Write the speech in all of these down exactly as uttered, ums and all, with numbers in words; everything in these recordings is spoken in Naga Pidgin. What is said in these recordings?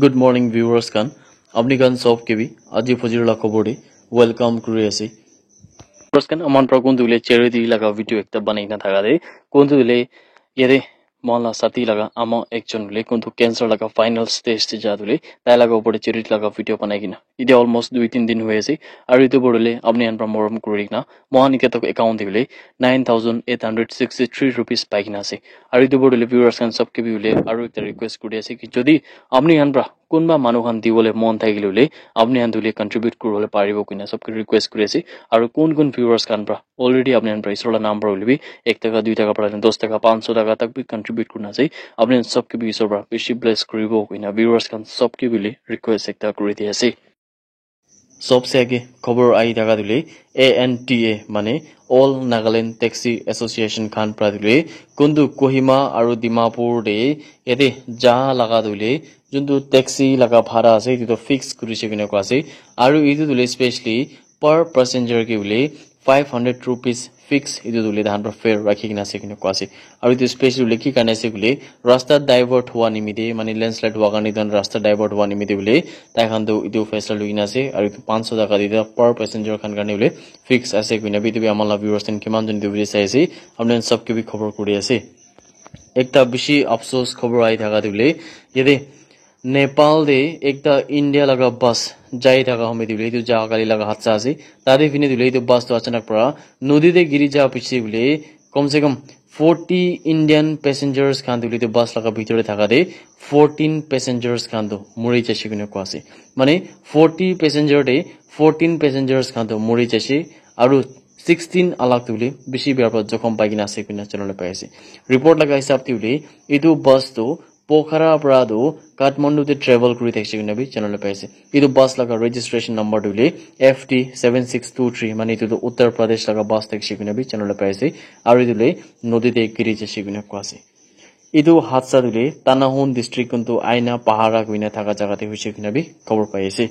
Good morning viewers khan. Apni khan sob ke bi aji fajir la khobor de welcome kuri ase. Viewers khan, aman pra kuntu le charity laga video ekta banai na thaka de kuntu le yate mohan la sati laga ama ekjon le kuntu cancer laga final stage te ja tu le tai laga upor te charity laga video banai kena. Ite almost dui tin din hoi ase. Aru itu upor le apni khan pra morom kuri kena mohan ite tok account te le nine thousand eight hundred sixty three rupees pai kena ase. Aru itu upor le viewers khan sob ke bi le aru ekta request kuri ase ki jodi apni khan pra kunba manu khan dibole mon thakile hoile apni khan tu le contribute kuribole paribo koina sobke request kuri ase. Aru kun kun viewers khan pra already apni khan pra isor la naam pra hoile bi ek taka dui taka pra dos taka panch so taka tak bi contribute kurina ase. Apni khan sobke bi isor pra bishi bless kuribo koina viewers khan sobke bi le request ekta kuri di ase. Sobse age khobor ahi thaka tu le A N T A mane All Nagaland Taxi Association khan pra tu le kuntu Kohima aru Dimapur te yate ja laga tu le juntu taxi laga bhara ase itu to fix kurise koina koa ase. Aru itu tu le specially per passenger ke bole five hundred rupees fix itu tu le tahan pra fare rakhi kena ase koina koa ase. Aru itu specially bole ki karne ase koile rasta divert hua nimite mane landslide hua karne itu rasta divert hua nimite bole tai khan tu itu faisala lui kena ase. Aru itu panch so taka tu itu per passenger khan karne bole fix ase koina bi itu bi amar la viewers khan kiman jon itu video sai ase apni khan sob ke bi khobor kuri ase. Ekta bishi afsos khobor ahi thaka tu bole yate Nepal te ekta India laga bus jai thaka home te bole itu jaga kali laga hadsa ase. Tate phine tu bole itu bus tu achanak pra nodi te giri ja piche bole kom se kom forty Indian passengers khan tu bole itu bus laga bhitor te thaka te fourteen passengers khan tu muri jaise koina koa ase. Mane forty passenger te fourteen passengers khan tu muri jaise aru sixteen alak tu bole bishi bia pra jokhom pai kena ase koina janabole pai ase. Report laga hisab te bole itu bus tu Pokhara pra tu Kathmandu te travel kuri thakise koina bi janabole pai ase. Itu bus laga registration number tu bole F T seven six two three mane itu tu Uttar Pradesh laga bus thakise koina bi janabole pai ase. Aru itu bole nodi te giri jaise koina koa ase. Itu hadsa tu le Tanahun district kuntu Aina Pahara koina thaka jaga te hoise koina bi khobor pai ase.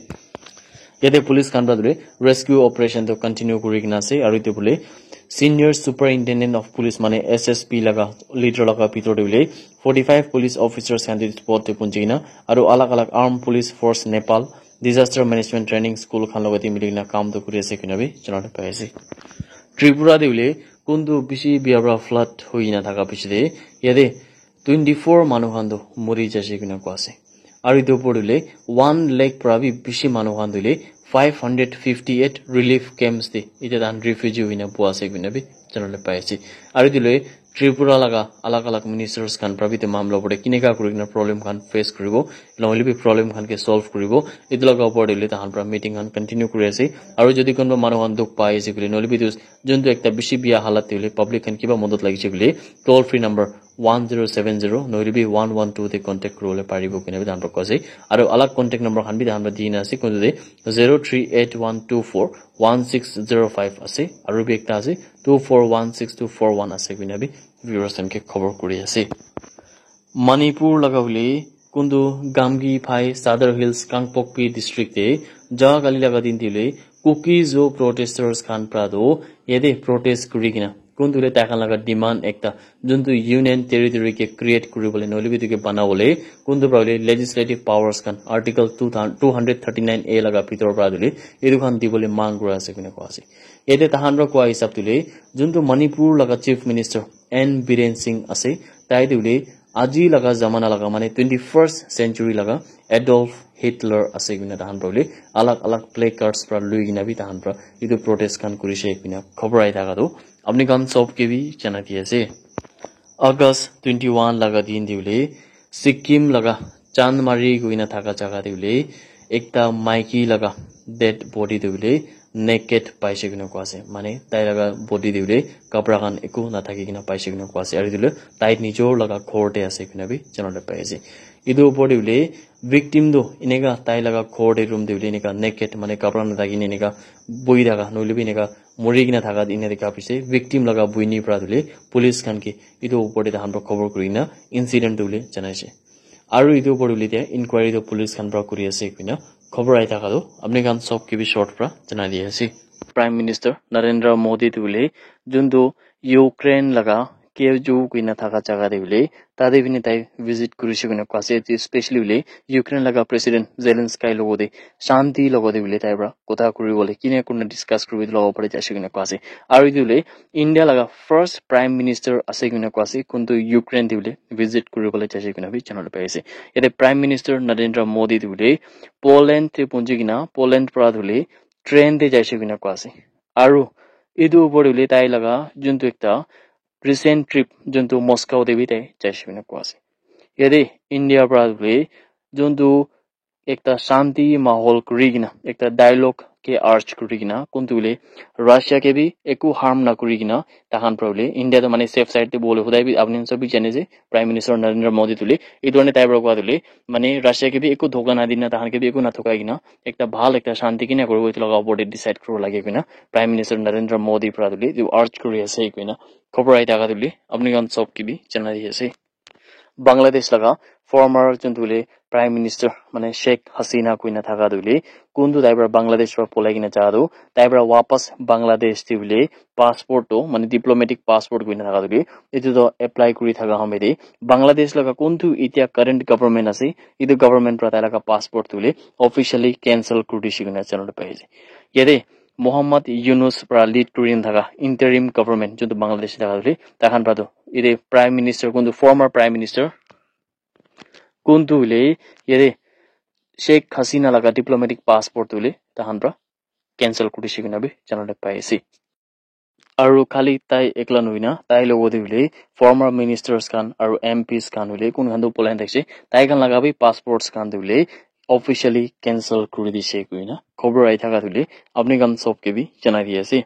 Yate police khan pra tu le rescue operation tu continue kuri kena ase aru itu bole Senior Superintendent of Police mane S S P laga leader laga bhitor te bole forty five police officers khan tu spot te punchi kena aru alag alag Armed Police Force Nepal Disaster Management Training School khan logote mili kena kam tu kuri ase koina bi janabole pai ase. Tripura te bole kuntu bishi bia pra flood hoi kena thaka piche te yate twenty four manu khan tu muri jaise koina koa ase. Aru itu upor tu le one lakh pra bi bishi manu khan tu le five hundred fifty eight relief camps te ite tahan refugee hoina bua ase koina bi janabole pai ase. Aru itu le Tripura laga alag alag ministers khan pra bi itu mamla upor te kineka kuri kena problem khan face kuribo nohole bi problem khan ke solve kuribo itu laga upor te le tahan pra meeting khan continue kuri ase. Aru jodi kunba manu khan dukh pai ase koile nohole bi itu juntu ekta bishi bia halat te hoile public khan kiba madad lagise koile toll free number one zero seven zero nohole bi one one two te contact kuribole paribo koina bi tahan pra koa ase. Aru alag contact number khan bi tahan pra di kena ase kuntu te zero three eight one two four one six zero five ase aru bi ekta ase two four one six two four one ase koina bi viewers khan ke khobor kuri ase. Manipur laga hoile kuntu Gamgi phai Sadar Hills Kangpokpi district te ja kali laga din te hoile Kuki-Zo protesters khan pra tu yate protest kuri kena kuntu le tai khan laga demand ekta juntu union territory ke create kuribole nohole bi itu ke banabole kuntu pra hoile legislative powers khan article two hundred thirty nine A laga bhitor pra tu le itu khan dibole mang kura ase koina koa ase. Yate tahan pra koa hisab tu le juntu Manipur laga chief minister N Biren Singh ase tai tu le aji laga zamana laga mane twenty first century laga Adolf Hitler ase koina tahan pra bole alag alag placards pra lui kena bi tahan pra itu protest khan kurise koina khobor ahi thaka tu apni khan sob ke bi janai di ase. August twenty one laga din te bole Sikkim laga Chandmari koina thaka jaga te bole ekta maiki laga dead body te bole naked paise koina koa ase mane tai laga body te bole kapra khan eku nathaki kena paise koina koa ase aru itu le tai nijor laga ghor te ase koina bi janabole pai ase. Itu upor te bole victim tu eneka tai laga ghor te room te bole eneka naked mane kapra nathaki kena eneka buhi thaka nohole bi eneka muri kena thaka ena dikha pise victim laga buhini pra tu le police khan ke itu upor te tahan pra khobor kuri kena incident tu le janaise. Aru itu upor te hoile tia inquiry tu police khan pra kuri ase koina khobor ahi thaka tu apni khan sob ke bi short pra janai di ase. Prime Minister Narendra Modi tu hoile juntu Ukraine laga Kyivsku koina thaka jaga te hoile tate bhi tai visit kurishe koina koa ase. Especially hoile Ukraine laga president Zelensky logote shanti logote hoile tai para kotha kuribole kine kurina discuss kuribo etu laga opor te jaise koina koa ase. Aru etu hoile India laga first prime minister ase koina koa ase kuntu Ukraine te hoile visit kuribole jaise koina bhi janabole pai ase. Yate prime minister Narendra Modi te hoile Poland te punji kina Poland para hoile train te jaise koina koa ase. Aru etu opor te hoile tai laga juntu ekta recent trip juntu Moscow te bhi tai jaise koina koa ase. Yate India para hoile juntu ekta shanti mahol kuri kina ekta dialogue ke urge kuri kina kuntu hoile Russia ke bhi eku harm na kuri kina tahan para hoile India to mane safe side te bole hudai bhi apni sob bhi jane je Prime Minister Narendra Modi tu hoile etu karne tai para koa tu hoile mane Russia ke bhi eku dhoka na dina tahan ke bhi eku na thokai kina ekta bhal ekta shanti kina koribo etu laga opor te decide koribo lage koina Prime Minister Narendra Modi para tu hoile etu urge kuri ase koina khobor ahi thaka tu hoile apni khan sob ke bhi janai di ase. Bangladesh laga former juntu hoile Prime Minister mane Sheikh Hasina koina thaka tu hoile kuntu tai para Bangladesh para polai kina ja tu tai para wapas Bangladesh te hoile passport to mane diplomatic passport koina thaka tu hoile etu to apply kuri thaka hame de Bangladesh laga kuntu itya current government ase etu government para tai laga passport tu hoile officially cancel kuri dishe koina janabole pai ase. Yate Mohammad Yunus para lead kuri kena thaka interim government juntu Bangladesh thaka tu hoile tahan para tu yate prime minister kuntu former prime minister kuntu hoile yate Sheikh Hasina laga diplomatic passport tu hoile tahan para cancel kuri dishe koina bhi janabole pai ase. Aru khali tai ekla nohoi na tai logote hoile former ministers khan aru M Ps khan hoile kun khan tu polai thakise tai khan laga bhi passports khan tu hoile officially cancel kuri dishe koina khobor ahi thaka tu hoile apni khan sob ke bhi janai di ase.